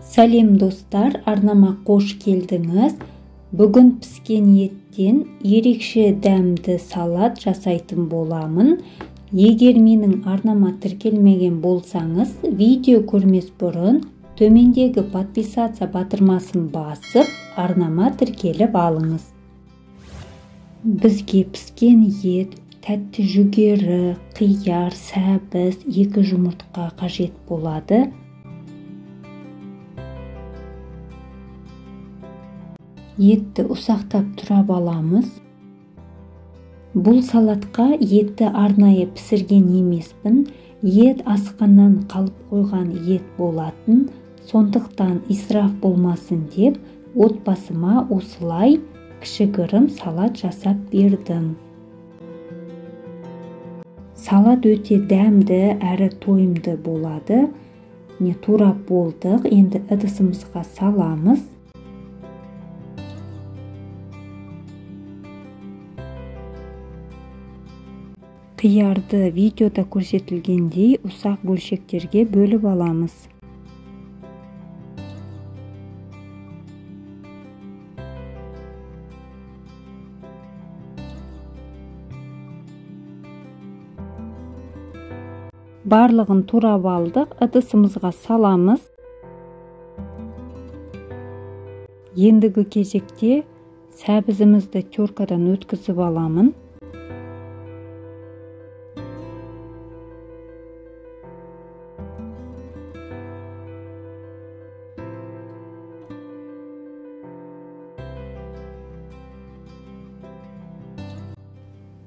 Сәлем достар, арнама қош келдіңіз. Бүгін піскен еттен ерекше дәмді салат жасайтын боламын. Егер менің арнама тіркелмеген болсаңыз, видео көрмес бұрын төмендегі подписаться батырмасын басып, арнама тіркеліп алыңыз. Бізге піскен ет, тәтті жүгері, қияр, сәбіз, 2 жұмыртқа қажет болады. Етті ұсақтап турап аламыз. Бұл салатқа етті арнайы пісірген емеспін. Ет асқаннан қалып қойған ет болатын, сондықтан исраф болмасын деп отбасыма осылай кішігірім салат жасап бердім. Салат өте дәмді әрі тойымды болады. Міне турап болдық, енді ыдысымызға саламыз. Қиярды видеода көрсетілгендей ұсақ бөлшектерге бөліп аламыз. Барлығын турап алдық, ыдысымызға саламыз. Ендігі кезекте сәбізімізді теркадан өткізіп аламын.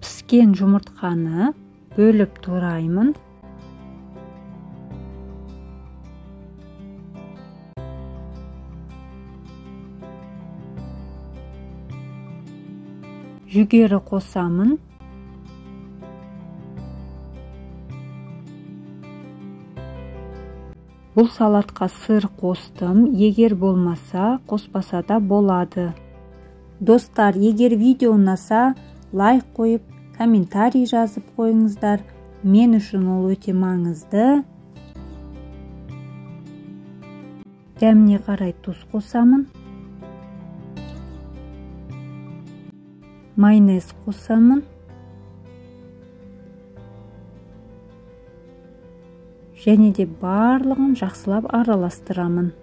Піскен жұмыртқаны бөліп тураймын. Жүгері қосамын. Бұл салатқа сыр қостым, егер болмаса, қоспаса да болады. Достар, егер видео ұнаса, лайк қойып, комментарий жазып қойыңыздар. Мен үшін ол өте маңызды. Дәміне қарай тұз қосамын. Майонез қосамын. Және де барлығын жақсылап араластырамын.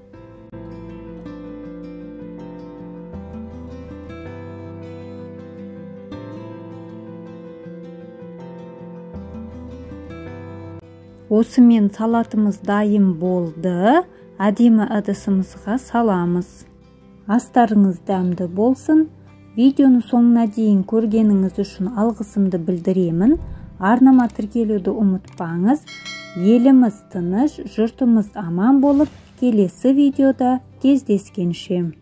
Осымен салатымыз дайын болды. Әдемі ыдысымызға саламыз. Астарыңыз дәмді болсын. Видеоны соңына дейін көргеніңіз үшін алғысымды білдіремін. Арнама тіркелуді ұмытпаңыз. Еліміз тыныш, жұртымыз аман болып, келесі видеода кездескенше.